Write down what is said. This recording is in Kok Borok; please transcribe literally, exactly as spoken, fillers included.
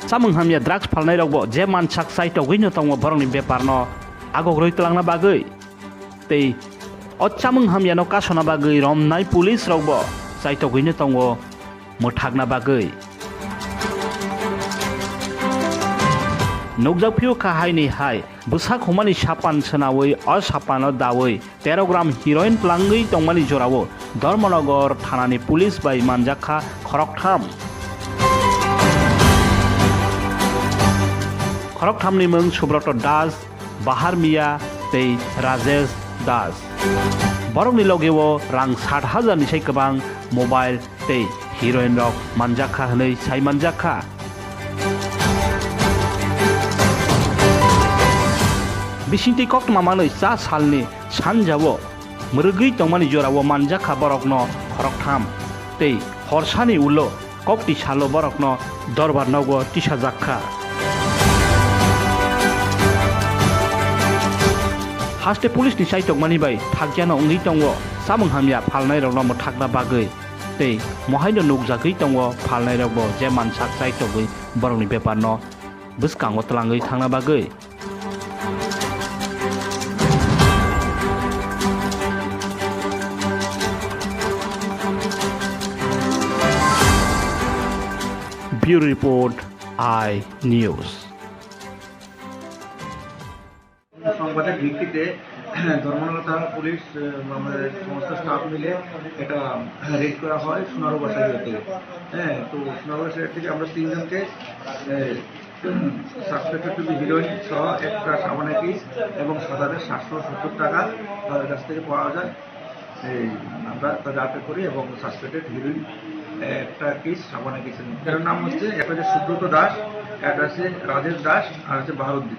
Chamung hamya drugs phalnairokbo je mansak chaitogwino tongo borokni beparno agogrwi twlangna bagwi. Tei o chamung hamyano kasona bagwi romnai police rokbo chaitogwino tongo mwthakna bagwi. Nukjak phio kha haini hai bwsak humani sapan swnawi o sapano dawi tero gram heroin twlangwi tongmani jorao Dharmanagar thanani police bai manjak kha khoroktham. Khorokthamni mung Subroto Das, Bahar Miya tei Rajesh Das. Borokni logeo rang sat hajar ni sai kwbang mobile tei heroin rok manjak kha hwnwi sai manjak kha. Bisingtwi koktwma manwi cha salni sanjao mwrwgwi tongmani jorao manjak kha borokno khoroktham tei horsani ulo kok tisalo borokno dorbar nogo tisajak kha. Haste police ni chaitokmani bai thakyano wngwi tongo chamung hamya phalnairokno mwthakna bagwi tei mohaino nukjagwi tongo phalnairokbo je mansak chaitogwi borokni beparno bwskango twlangwi thangna bagwi. Bureau Report, I News. সংবাদের ভিত্তিতে ধর্মনগর থানা পুলিশ, আহ, আমাদের সমস্ত স্টাফ মিলে একটা রেড করা হয় সোনারু বাসাইয়া থেকে। হ্যাঁ, তো সোনারু বাসাইয়া থেকে আমরা তিনজনকে, আহ, সাসপেক্টেড টু বি হিরোইন সহ একটা সাবানা কেস এবং সাত হাজার সাতশো সত্তর টাকা তাদের কাছ থেকে পাওয়া যায়। এই আমরা তাদের আটক করি এবং সাসপেক্টেড হিরোইন একটা কেস সাবানা কেসের মধ্যে। এটার নাম হচ্ছে, একটা হচ্ছে সুব্রত দাস, একটা হচ্ছে রাজেশ দাস, আর হচ্ছে বাহারুদ্দিন।